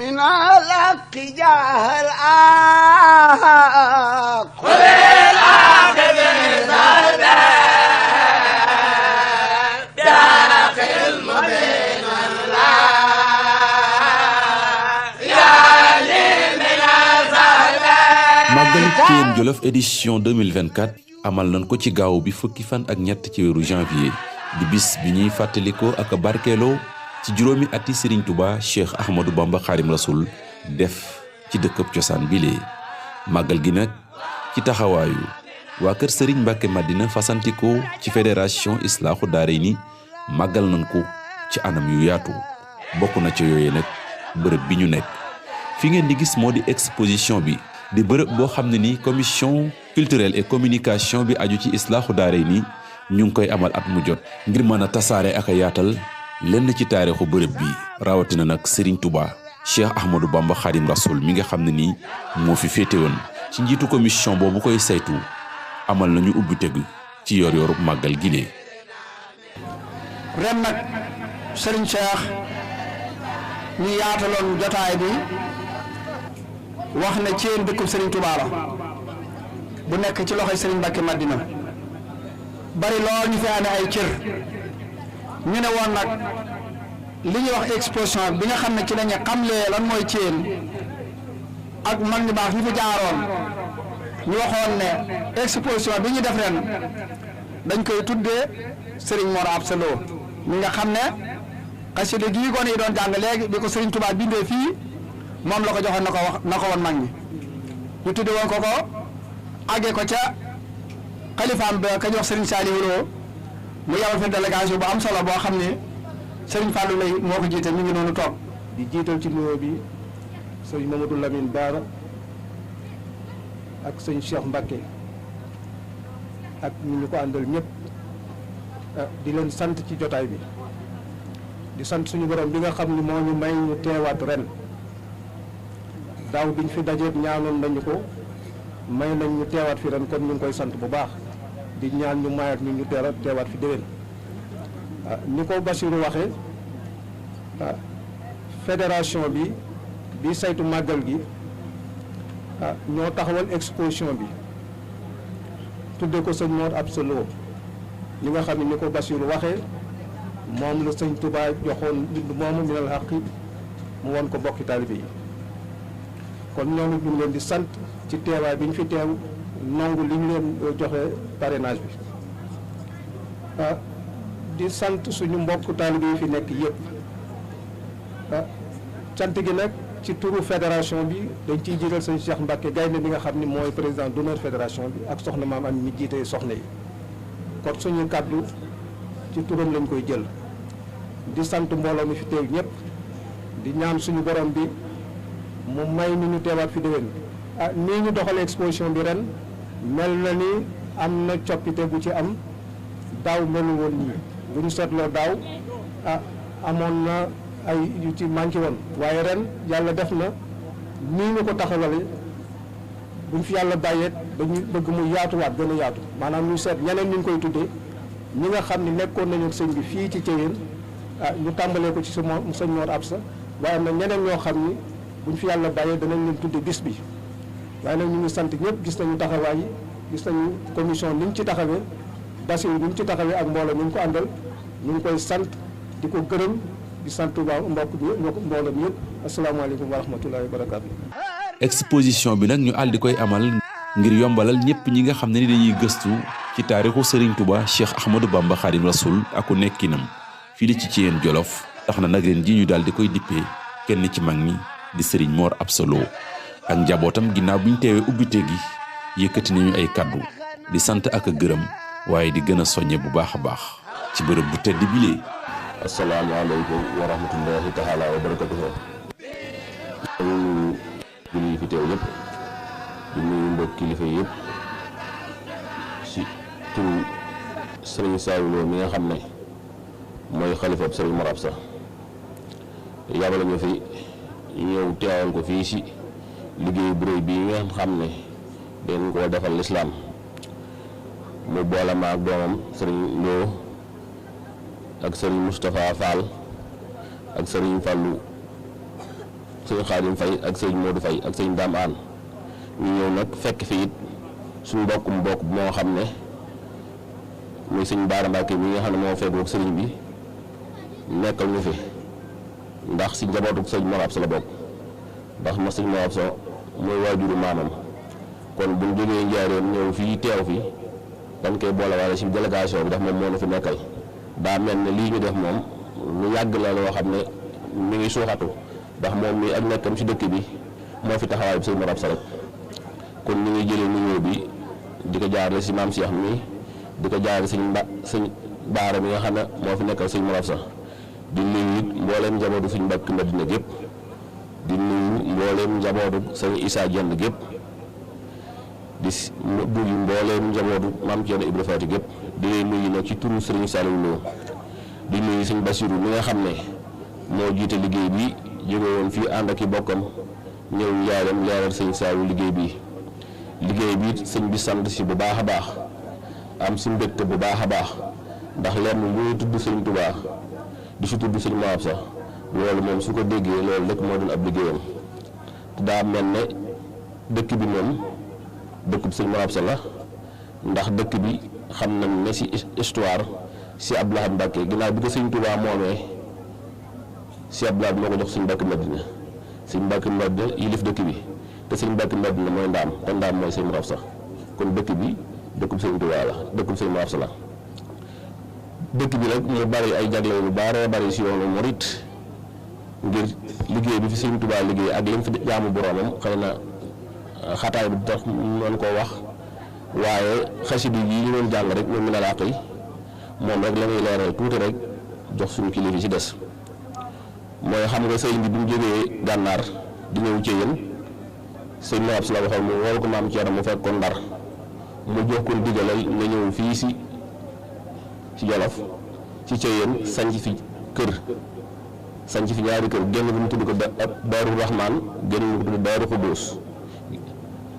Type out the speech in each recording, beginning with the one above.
من الحق جاه الحق والحق بالظلم داخل مبين الله يعني من الظلم. Màggalu Thiéyène Jolof édition 2024 amal nañ ko ci gaaw bi fukki fan ak ñett ci weeru janvier di bis bi ñuy fàttalikoo ak barkeeloo ci juróomi ati Serigne Touba Cheikh Ahmadou Bamba Xaadim Rasul def ci dëkkëb cosaan bilee màggal gi nag ci taxawaayu waa kër Serigne Mbacke Madina fasantikoo ci fédération Islaahu Daarayni màggal nañ ko ci anam yu yaatu bokk na ci yooyee nag bërëb bi ñu nekk fi ngeen di gis moo di exposition bi di bërëb boo xam ne ni commission culturelle et communication bi aju ci Islaahu Daarayni ñu ngi koy amal at mu jot ngir mën a tasaare ak a yaatal lenn ci taarixu bërëb bi rawatina nag Serigne Touba Cheikh Ahmadou Bamba Xaadim Rasul mi nga xam ne nii moo fi féete woon ci njiitu commission boobu koy saytu amal nañu ubbi tegu ci yor-yoru màggal gilee ren nag Serigne Cheikh ñu yaataloon jotaay bi wax ne Thiéyène dëkkub Serigne Touba la bu nekk ci loxoy Serigne Mbacke Madina bari lool ñu fi amee ay cër ñu ne woon nag li ñuy wax exposition bi nga xam ne ci lañu xamlee lan mooy Thiéyène ak mag ñu baax ñu fi jaaroon ñu waxoon ne exposition bi ñu def ren dañ koy tuddee Serigne Mor Absa Lo mi nga xam ne xasida gii gone yi doon jàng léegi bi ko Serigne Touba bindee fii moom la ko joxoon na ko woon mag ñi ñu tudde woon ko àggee ko ca xalifaam ba ka ñu wax Serigne Saliou Lo mu yabal fi délégation bu am solo boo xam ne Serigne Fallou lay moo ko jiite mi ngi noonu toog. di jiital ci nuyoo bi sëñ Mamadou Lamine Bara ak sëñ Cheikh Mbacke ak ñu ko àndal ñëpp di leen sant ci jotaay bi di sant suñu borom bi nga xam ni moo ñu may ñu teewaat ren daaw biñ fi dajeet ñaanoon nañu ko may nañ ñu teewaat fi ren kon ñu ngi koy sant bu baax di ñaan ñu mayaat ñu teewaat fi déwén ni ko Bassirou waxee fédération bi saytu màggal gi ñoo taxawal exposition bi tudde ko sëñ Mor Absa Lo li nga xam ne ni ko Bassirou waxee moom la sëñ Touba joxoon moomu minal haqi mu won ko bokki taalibe yi kon ñoom ñu ngi leen di sant ci teewaay bi ñu fi teew nangu li ñu leen joxe parrainage bi di sant suñu mbokk taalibe yi fi nekk yëpp sant gi nag ci turu fédération bi dañ ciy jiital sëñ Cheikh Mbacke Gaynde bi nga xam ni mooy président d'honneur fédération bi ak soxna maam am mi jiite soxna yi kon suñu kàddu ci turam lañ koy jël di sant mbooloo mi fi teew ñëpp di ñaan suñu borom bi mu may ni ñu teewaat fi déwén nii ñu doxalee exposition bi ren mel na ni am na coppite bu ci am daaw melu woon nii bu ñu seetloo daaw amoon na ay yu ci manqué woon waaye ren yàlla def na nii ñu ko taxawale buñ fi yàlla bàyyeet dañuy bëgg mu yaatuwaat gën a yaatu maanaam ñu seet ñeneen ñu ngi koy tuddee ñi nga xam ne nekkoon nañu sëñ bi fii ci Thiéyène ñu tàmbalee ko ci sëñ Mor Absa waaye am na ñeneen ñoo xam ni buñ fi yàlla bàyyee danañ leen tudde bis bi waaye nag ñu ngi sant ñëpp gis nañu taxawaay yi gis nañu commission ni ñu ci taxawee Bassirou ni ñu ci taxawee ak mbooloo ñu ngi ko àndal ñu ngi koy sant di ko gërëm di sant Touba mbokk bi mbooloo mi yëpp asalaamaaleykum wa rahmatullahi wa barakaatu. exposition bi nag ñu àll di koy amal ngir yombalal ñëpp ñi nga xam ne ni dañuy gëstu ci taarixu Serigne Touba Cheikh Ahmadou Bamba Xaadim Rasul aku nekkinam fii li ci Thiéyène Jolof tax na nag ren ji ñu daal di koy dippee kenn ci mag ñi di Serigne Mor Absa Lo ak njabootam ginnaaw bi ñu teewee ubbite gi yëkkati nañu ay kaddu di sant ak a gërëm waaye di gën a soññe bu baax a baax ci bërëb bu tedd bilee. asalaamaaleykum wa rahmatullahi taala wa barakatuhu. ñu ngi fi teew yëpp di nuyu mbokk kilifa yëpp si turu Serigne Saliou Lo mi nga xam ne mooy xalifa Serigne Mor Absa yabal ñu fi ñëw teewal ko fii si liggéey bu réy bii nga xam ne dañ koo defal lislaam mu boole ma ak doomam Serigne Lo ak Serigne Moustapha Fall ak Serigne Fallou sëñ Xaadim Fay ak sëñ Modou Fay ak sëñ Dame Aan ñu ñëw nag fekk fi it suñu mbokkum mbokk moo xam ne muy sëñ Baara Mbàkke mi nga xam ne moo fekkoog sëriñ bi nekkal ñu fi ndax si njabootu sëñ Mor Absa la bokk ndax ma sëñ Mor Absa mooy waajuru maamam kon buñ jógee Njaaréem ñëw fii teew fi dañ koy boole waale si délégation bi ndax moom moo na fi nekkal daa mel ne lii ñu def moom lu yàgg la loo xam ne mi ngi suuxatu ndax moom mi ak nekkam si dëkk bi moo fi taxawaay bi sëñ Mor Absa rek kon ñu ngi jëlee nuyoo bi di ko jaarale si maam Cheikh mi di ko jaarale sëñ Baara mi nga xam ne moo fi nekkal sëñ Mor Absa di nuyu it mbooleem njabootu suñu Mbàkke Madina gépp di nuyu mbooleem njabootu sëñ Issa Dieng gépp di nuyu mbooleem njabootu maam Thierno Ibra Faty gépp di leen nuyu nag ci turu Serigne Saliou Lo di nuyu sëñ Bassirou mi nga xam ne moo jiite liggéey bi jóge woon fii ànd ak i bokkam ñëw Njaaréem leeral sëñ Saliou liggéey bi sëñ bi sant si bu baax a baax am si mbégte bu baax a baax ndax lenn lu ñuy tudd sëñ Touba di si tudd sëñ Mor Absa loolu moom su ko déggee loolu rek moo doon ab liggéeyam te daa mel ne dëkk bi moom dëkkub sëñ Mor Absa la ndax dëkk bi xam nañ ne si histoire si Abdou Lahad Mbacké ginnaaw bi ko sëñ Touba moomee si Abdou Lahad moo ko jox sëñ Mbàkke Madina sëñ Mbàkke Madina yilif dëkk bi te sëñ Mbàkke Madina mooy ndaam te ndaam mooy sëñ Mor Absa kon dëkk bi dëkkub sëñ Touba la dëkkub sëñ Mor Absa la dëkk bi nag mu bari ay jagle yu bare bari si yoonu murit ngir liggéey bi fi sëñ Touba liggéey ak li mu fi jaamu boroomam xëy na xataay bi tax mën koo wax waaye xasida yi ñu doon jàng rek moom mi na laa koy moom rek la muy leeral tuuti rek jox suñu kilifa yi ci des mooy xam nga sëñ bi bu mu jógee gànnaar di ñëw ci yéen sëñ Mor Absa la waxoon mu woo ko maam Thierno mu fekk ko Ndar mu jox ko digalal nga ñëw fii si Jolof ci Ceyeen sanc fi kër sanc fi ñaari kër génn bu mu tudd ko Daaru Rahmaan génn bu mu tudd Daaru Xudoos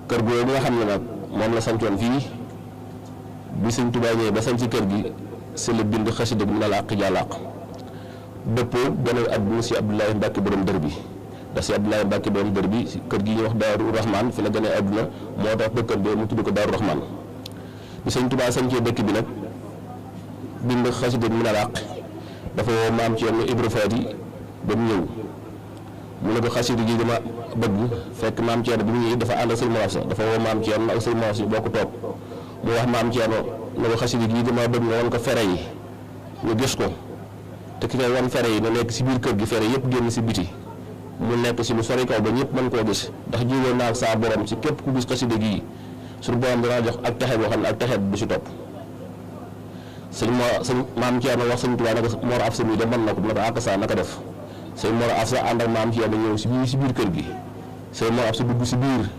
kër googu nga xam ne nag moom la sancoon fii bi sëñ Tuubaa ñëwee ba sanc kër gi si la bind xasida mi na la àq jàllaq dëppoo gën a àdduna si Abdoulaye Mbacke borom dër bi ndax si Abdoulaye Mbacke borom dër bi kër gi ñuy wax Daaru Rahmaan fi la gën a àdduna moo tax dëkkam bi mu tudd ko Daaru Rahmaan bi sëñ Tuubaa sancee dëkk bi nag bind xasida mi na la àq dafa woo maam Thierno Ibra Faty ba mu ñëw mu ne ko xasida gi dama bëgg fekk maam Thierno bi mu ñëwee dafa ànd ak sëñ Mor Absa dafa woo maam Thierno ak sëñ Mor Absa bokk toog mu wax maam Thierno ne ko xasida gi dama bëgg nga wan ko fere yi ñu gis ko te ki ngay wan fere yi na nekk si biir kër gi fere yëpp génn si biti mu nekk si lu sori kaw ba ñëpp mën koo gis ndax jiwoon naa ak saa borom si képp ku gis xasida gi suñu borom danaa jox ak texe boo xam ne ak texe du si topp sëñ maam Thierno wax sëñ Tuubaa naka Mor Absa mi de mën na ko naka akasa naka def sëñ Mor Absa ànd ak maam Thierno ñëw si biir kër gi sëñ Mor Absa dugg si biir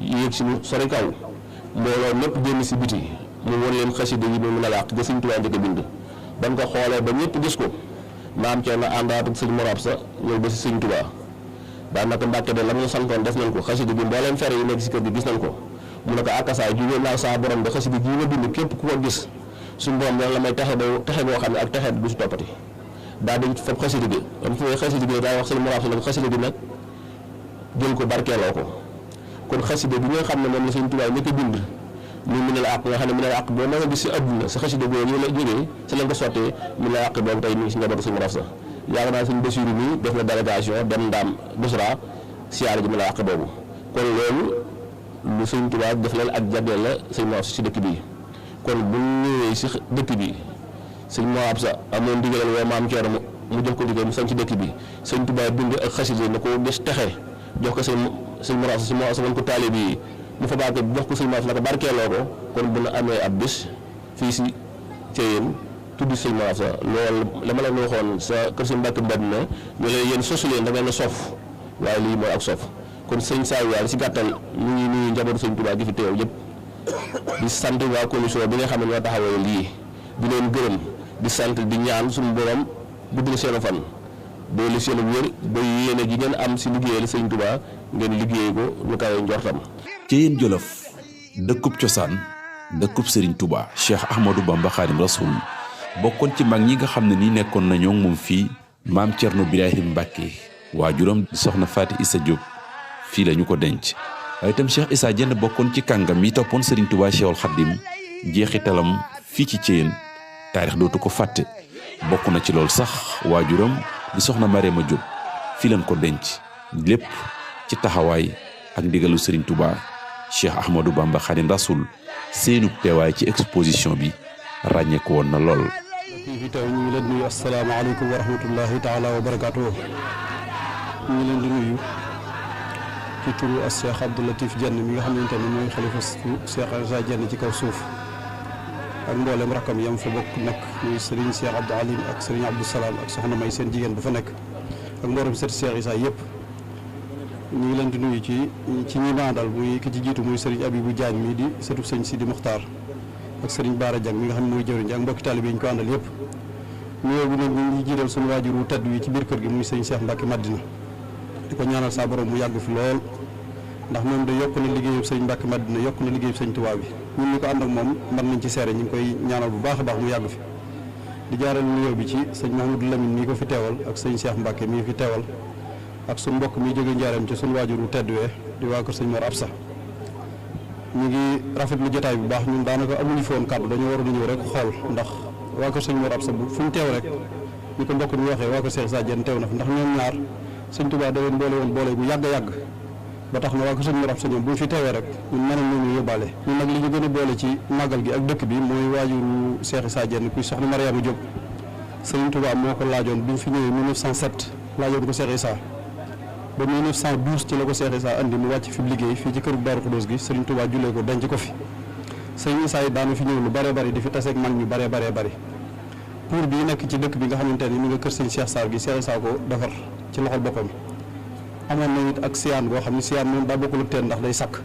yéeg si lu sori kaw mbooloo ñëpp génn si biti mu won leen xasida yi mu mën a làq ga sëñ Tuubaa njëkk a bind ban ko xoolee ba ñëpp gis ko maam Thierno àndaat ak sëñ Mor Absa ñëw ba si sëñ Tuubaa daanaka Mbàkke de la mu santoon def nañ ko xasida gi mbooleem fere yi nekk si kër gi gis nañ ko mu ne ko akasa jógee naa saa borom de xasida gi ma bind képp ku ko gis suñu borom dana la may texe boo xam ne ak texe du si toppati daa di fab xasida gi am fu xasida gi daa wax sëñ Mor Absa nag xasida gi nag jël ko barkeeloo ko kon xasida gi nga xam ne moom la sëñ Tuubaa njëkk a bind ñu mi ne la àq nga xam ne mi ne la àq boo ma nga gis si àdduna sa xasida boobu ñu la jógee si lañ ko sottee mi ne la àq boobu tey mi ngi si njabootu sëñ Mor Absa yaakaar naa sëñ Bassirou mi def na délégation dem Ndaam Busra siyaare ji mi ne la àq boobu kon loolu lu sëñ Tuubaa def leen ak jagleel la sëñ Mor Absa si dëkk bi kon bu ñëwee si dëkk bi sëñ Mor Absa amoon ndigalal woo maam Thierno mu jox ko ndigal mu sañ ci dëkk bi sëñ Tuubaa bind ak xasida na ko gis texe jox ko sëñ Mor Absa si Mor Absa man ko taalibe yi mu fa baax jox ko sëñ Mor Absa la ko barkeeloo ko kon bu na amee ab bés fii si Thiéyène tudd sëñ Mor Absa loolu la ma leen waxoon sa kër sëñ Mbàkke Madina ñu leen yéen sosu leen da ngeen a sof waaye lii mooy ak sof kon sëñ Saliou Yàlla si gàttal ñu ngi nuyu njabootu sëñ Tuubaa gi fi teew yëpp di sant waa commission bi nga xam ne ñoo taxawee lii di leen gërëm di sant di ñaan suñu borom guddal seen fan doole seen wér ba yéene ji ngeen am si liggéeyal sëñ Tuubaa ngeen liggéey ko lu kawe njortam. Thiéyène Jolof dëkkub cosaan dëkkub Serigne Touba Cheikh Ahmadou Bamba Khadim Rasoul bokkoon ci mag ñi nga xam ne ni nekkoon nañoo moom fii maam Thierno Birahim Mbacke waajuram di soxna Faati Issa Diop fii la ñu ko denc. waaye itam Cheikh Issa Diène bokkoon ci kàngam yi toppoon Serigne Touba Cheikhul Khadim jeexitalam fii ci Thièyène taarix dootu ko fàtte. bokk na ci loolu sax waajuram di soxna Mariama Diop fii lañ ko denc lépp ci taxawaay ak ndigalu Serigne Touba Cheikh Ahmadou Bamba Khadim Rasoul seenub teewaay ci exposition bi ràññeeku woon na lool. fii fi taw ñu ngi leen di nuyu asalaamaaleykum wa rahmatullahi taala wa barakaatu. ñu ngi leen di nuyu ci turu as Cheikh Abdou Latif Diène mi nga xamante ne mooy xalifa Cheikh Issa Diène ci kaw suuf ak mboolem rakam yam fa bokk nekk muy Serigne Cheikh Abdou Alim ak Serigne Abdou Salam ak soxna May seen jigéen ba fa nekk ak mboolem sët Cheikh Issa yëpp. ñu ngi leen di nuyu ci ñi naandal muy ki ci jiitu muy Serigne Abibou Diagne mii di sëtub sëñ Sidi Muxtaar ak Serigne Baara Diang mi nga xam ne mooy jëwriñ ak mbokki taalibe yi ñu ko àndal yëpp. nuyoo bi nag ñu ngi jiital suñu waajur wu tedd wi ci biir kër gi muy sëñ Cheikh Mbacke Madina di ko ñaanal saa borom mu yàgg fi lool ndax moom de yokk na liggéeyub sëñ Mbacke Madina yokk na liggéeyub sëñ Touba bi ñun ñu ko ànd ak moom mën nañ ci seere ñu ngi koy ñaanal bu baax a baax mu yàgg fi di jaaral nuyoo bi ci sëñ Mahamadou Lamine mii ko fi teewal ak sëñ Cheikh Mbacke mii fi teewal ak suñu mbokk mi jóge njaareem ci suñu waajur wu tedd wee di waa kër sëñ Mor Absa ñu ngi rafetlu jotaay bu baax ñun daanaka amuñu fi woon kàddu dañoo waroon a ñëw rek xool ndax waa kër sëñ Mor Absa bu fu ñu teew rek ñu ko mbokk mi waxee waa kër Cheikh Issa Diène teew na fi ndax ñoom ñaar sëñ Touba da leen boole woon boole bu yàgg a yàgg ba tax na waa kër sëñ Mor Absa ñoom bu ñu fi teewee rek ñun mënoon nañu yóbbaale ñun nag li ñu gën a boole ci màggal gi ak dëkk bi mooy waajuru Cheikh Issa Diène kuy soxna Mariama Diop sëñ Touba moo ko laajoon bi ñu fi ñëwee 1907 laajoon ko Cheikh Issa ba 1912 ci la ko Cheikh Issa andi mu wàcc fi liggéey fii ci këru Daaru Xudoos gi Serigne Touba jullee ko denc ko fi sëñ Issa yi daanu fi ñëw lu bare bari di fi taseeg mag ñu bare bari pour bii nekk ci dëkk bi nga xamante ni mi nga kër sëñ Cheikh Sarr gi Cheikh Issa ko defar ci loxol boppam amoon na it ak siyaan goo xam ne siyaan moom daa bokkul ak teen ndax day sakk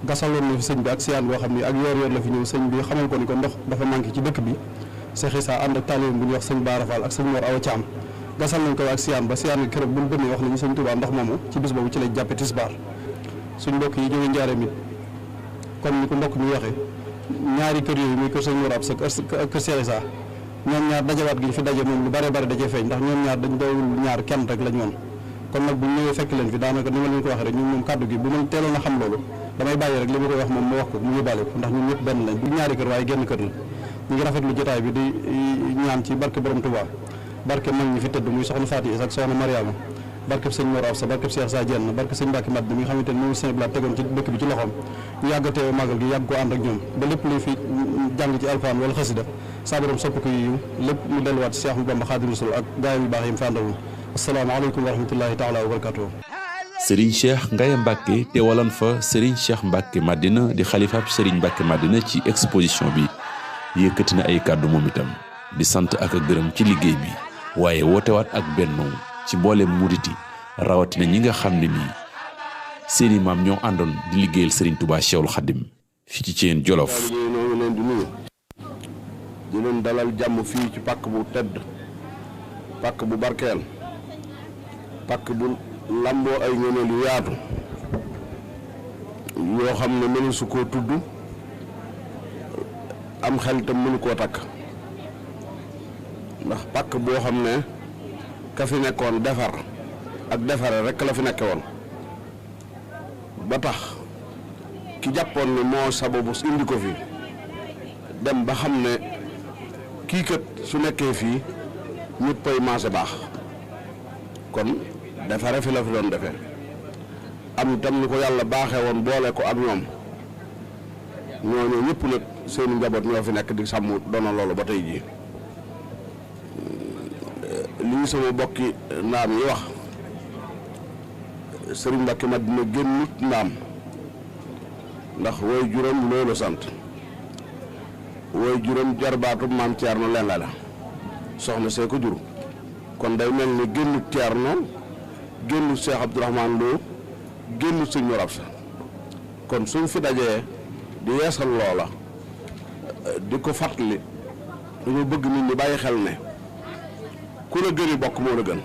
gasaloon na fi sëñ bi ak siyaan goo xam ne ak yoor la fi ñëw sëñ bi xamal ko ni ko ndox dafa manqué ci dëkk bi Cheikh Issa ànd ak taalibeem bu ñuy wax sëñ Bara Fall ak sëñ Mor Awa Thiam gasal nañ ko ak siyaan ba siyaan gi keroog bu ñu bënnee wax nañu sëñ Touba ndox moomu ci bis boobu ci lay jàppe tisbaar suñ mbokk yi jóge njaareem it comme ni ko mbokk mi waxee ñaari kër yooyu muy kër sëñ Mor Absa ak kër Cheikh Issa ñoom ñaar dajawaat gi ñu fi daje moom lu bare dajee feeñ ndax ñoom ñaar dañ doyul ñaar kenn rek lañ woon kon nag bu ñu ñëwee fekk leen fi daanaka ni ma leen ko waxee rek ñun moom kàddu gi bu ma teeloon a xam loolu damay bàyyi rek li ma koy wax moom ma wax ko mu yóbbaale ko ndax ñun ñëpp benn lañ du ñaari kër waaye genn kër la ñu ngi rafetlu jotaay bi di ñaan ci barke borom Touba barke mag ñi fi tëdd muy soxna Faati Issa ak soxna Mariama barke sëñ Mor Absa barke Cheikh Issa Diène barke sëñ Mbacke Madina mi nga xamante ne moom sëñ Bla tegoon ci dëkk bi ci loxoom ñu yàgg a teew màggal gi yàgg ko ànd ak ñoom ba lépp luy fi jàng ci alxuraan wala xasida saa borom sopp ko yiw lépp mu delluwaat ci Cheikh Bamba Xaadimu Rasuul ak gaay yu baax yi mu fi àndaloon asalaamaaleykum wa rahmatullahi taala wa barakatuh Serigne Cheikh Ngaye Mbacke teewalan fa Serigne Cheikh Mbacke Madina di xalifaab Serigne Mbacke Madina ci exposition bi yëkkati na ay kàddu moom itam di sant ak gërëm ci liggéey bi waaye wootewaat ak bennoo ci mboolem muriti rawatina ñi nga xam ne nii seeni maam ñoo àndoon di liggéeyal Serigne Touba Cheikhul Khadim fi ci Thièyène Jolof. ñoo leen di nuyu di leen dalal jàmm fii ci pàkk bu tedd pàkk bu barkeel pàkk bu lamboo ay ngëneel yu yaatu yoo xam ne mënu su koo tudd am xel tam mënu koo takk ndax pàkk boo xam ne ka fi nekkoon defar ak defare rek la fi nekke woon ba tax ki jàppoon ne moo sababu indi ko fi dem ba xam ne kii kat su nekkee fii ñëppay maase baax kon defare fi la fi doon defee am tam ni ko yàlla baaxee woon boole ko ak ñoom ñooñu ñëpp nag seeni njaboot ñoo fi nekk di sàmm doona loolu ba tey jii lii sama bokki ndaam yi wax Serigne Mbacke Madina génnut ndaam ndax woy juróom loolu sant woy juróom jarbaatu maam Thierno leen la soxna see ko jur kon day mel ni génnut Thierno génnut Cheikh Abdourahmane Lo génnut Sëñ Mor Absa kon suñ fi dajee di yeesal loola di ko fàttali dañoo bëgg nit ñi bàyyi xel ne ku la gëni bokk moo la gën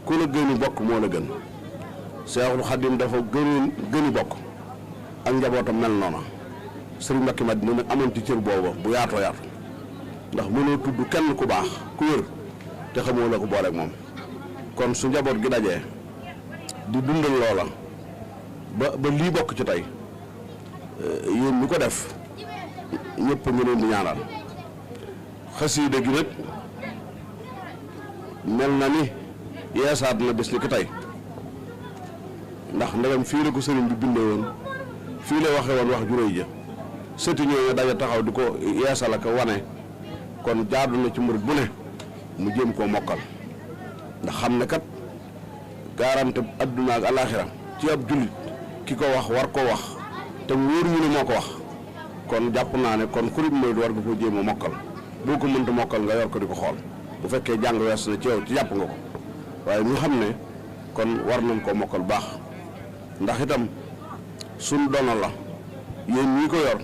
ku la gëni bokk moo la gën Seexul Xadim dafa gëni bokk ak njabootam mel noona Serigne Mbacke Madina nag amoon ci cër booba bu yaatoo yaatu ndax mënoo tudd kenn ku baax ku wér te xamoo la ko booleeg moom kon su njaboot gi dajee di dundal loola ba lii bokk ci tey yéen ñu ko def ñëpp ngi leen di ñaanal. xasiida gi nag mel na ni yeesaat na bis ni ki tey ndax ndegam fii la ko sëriñ bi bindee woon fii la waxee woon wax ju réy ja sëti ñooñu daja taxaw di ko yeesal ak wane kon jaadu na ci murit bu ne mu jéem koo mokkal ndax xam ne kat garanti adduna ak alaxira ci ab jullit ki ko wax war koo wax te mu wóor ñu ne moo ko wax kon jàpp naa ne kon kurit murit war nga ko jéem a mokkal boo ko mënta mokkal nga yor ko di ko xool bu fekkee jàng wees na ci yow ci jàpp nga ko waaye ñu xam ne kon war nañ koo mokkal baax ndax itam suñ doona la yéen ñii ko yor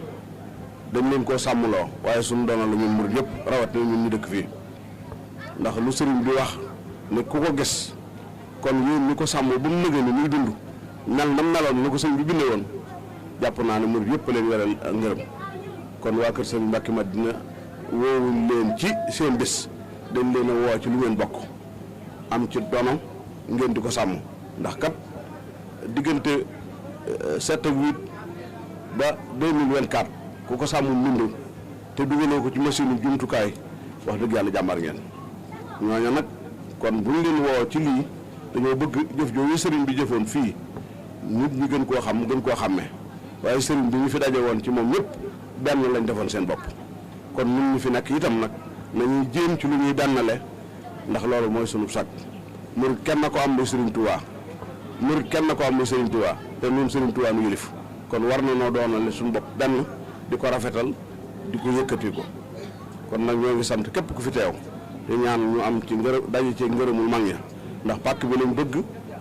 dañ leen koo sàmmloo waaye suñ doona la ñun murit yëpp rawat na ñun ñu dëkk fii ndax lu sëriñ bi wax ne ku ko gis kon yéen ñi ko sàmm ba mu nëgee ni muy dund mel nam meloon ni ko sëriñ bi bindee woon jàpp naa ne murit yëpp leen yoreel ngërëm kon waa kër sëriñ Mbàkke Madina woowuñ leen ci seen bés dañ leen a woo ci lu ngeen bokk am ci dono ngeen di ko sàmm ndax kat diggante 7 ak 8 ba 2024 ku ko sàmm mbind te dugaloo ko ci machine jumtukaay wax dëgg yàlla jàmbar ngeen ñooñu nag kon buñ leen woo ci lii dañoo bëgg jëf jooju sëriñ bi jëfoon fii nit ñi gën koo xam gën koo xàmmee waaye sëriñ bi ñu fi daje woon ci moom ñëpp benn lañ defoon seen bopp kon ñun ñu fi nekk itam nag nañuy jéem ci lu ñuy bennale ndax loolu mooy sunu sag murit kenn ko am muy Sëriñ Tuubaa murit kenn ko am muy Sëriñ Tuubaa te ñun Sëriñ Tuubaa nu yilif kon war na noo doonale suñu bopp benn di ko rafetal di ko yëkkati ko kon nag ñoo ngi sant képp ku fi teew te ñaan ñu am ci daje ci ngërëmul mag ña ndax pàkk bi lañ bëgg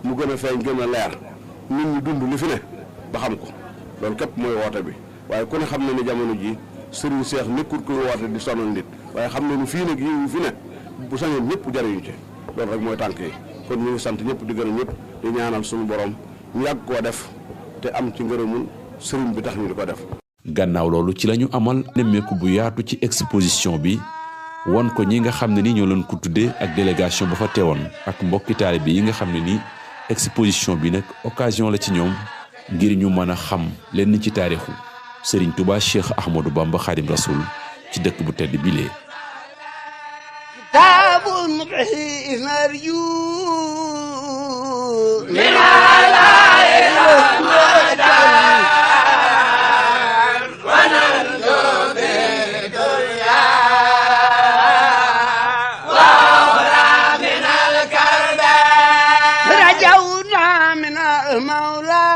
mu gën a feeñ gën a leer nit ñi dund li fi ne ba xam ko loolu képp mooy woote bi waaye ku ne xam ne ni jamono ji Sëriñ Seex nekkul koy woote di sonal nit waaye xam ne ni fii nag yi fi ne bu sañoon ñëpp jariñu ci loolu rek mooy tànk yi kon ñu ngi sant ñëpp di gërëm ñëpp di ñaanal suñu borom ñu yàgg koo def te am ci ngërëmul sëriñ bi tax ñu di ko def. gannaaw loolu ci lañu amal nemmeeku bu yaatu ci exposition bi won ko ñi nga xam ne ni ñoo leen ko tuddee ak délégation ba fa teewoon ak mbokki taalibe yi nga xam ne ni exposition bi nag occasion la ci ñoom ngir ñu mën a xam lenn ci taarixu Serigne Touba Cheikh Ahmadou Bamba Khadim Rasoul ci dëkk bu tedd bilee kitaabun bihi narju min alaa'i rahmatan wa narju bi dunya wa ukhra min al-karba rajawna min al-mawla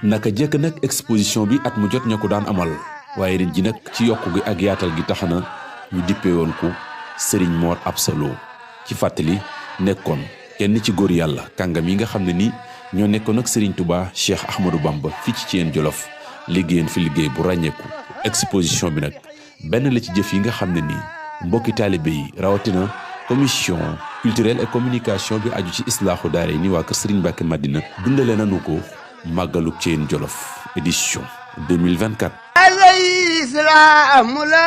naka jëkk nag exposition bi at mu jot ña ko daan amal waaye ren ji nag ci yokku gi ak yaatal gi tax na ñu dippee woon ko Serigne Mor Absa Lo ci fàttali nekkoon kenn ci góor yàlla kàngam yi nga xam ne ni ñoo nekkoon ak Serigne Touba Cheikh Ahmadou Bamba fii ci Thiène Jolof liggéeyeen fi liggéey bu ràññeeku exposition bi nag benn la ci jëf yi nga xam ne nii mbokki taalibe yi rawatina commission culturelle et communication bi aju ci islaaxu daara yi ni waa kër Serigne Mbacke Madina dundale nanu ko màggalu Thiène Jolof édition 2024 الإسلام لا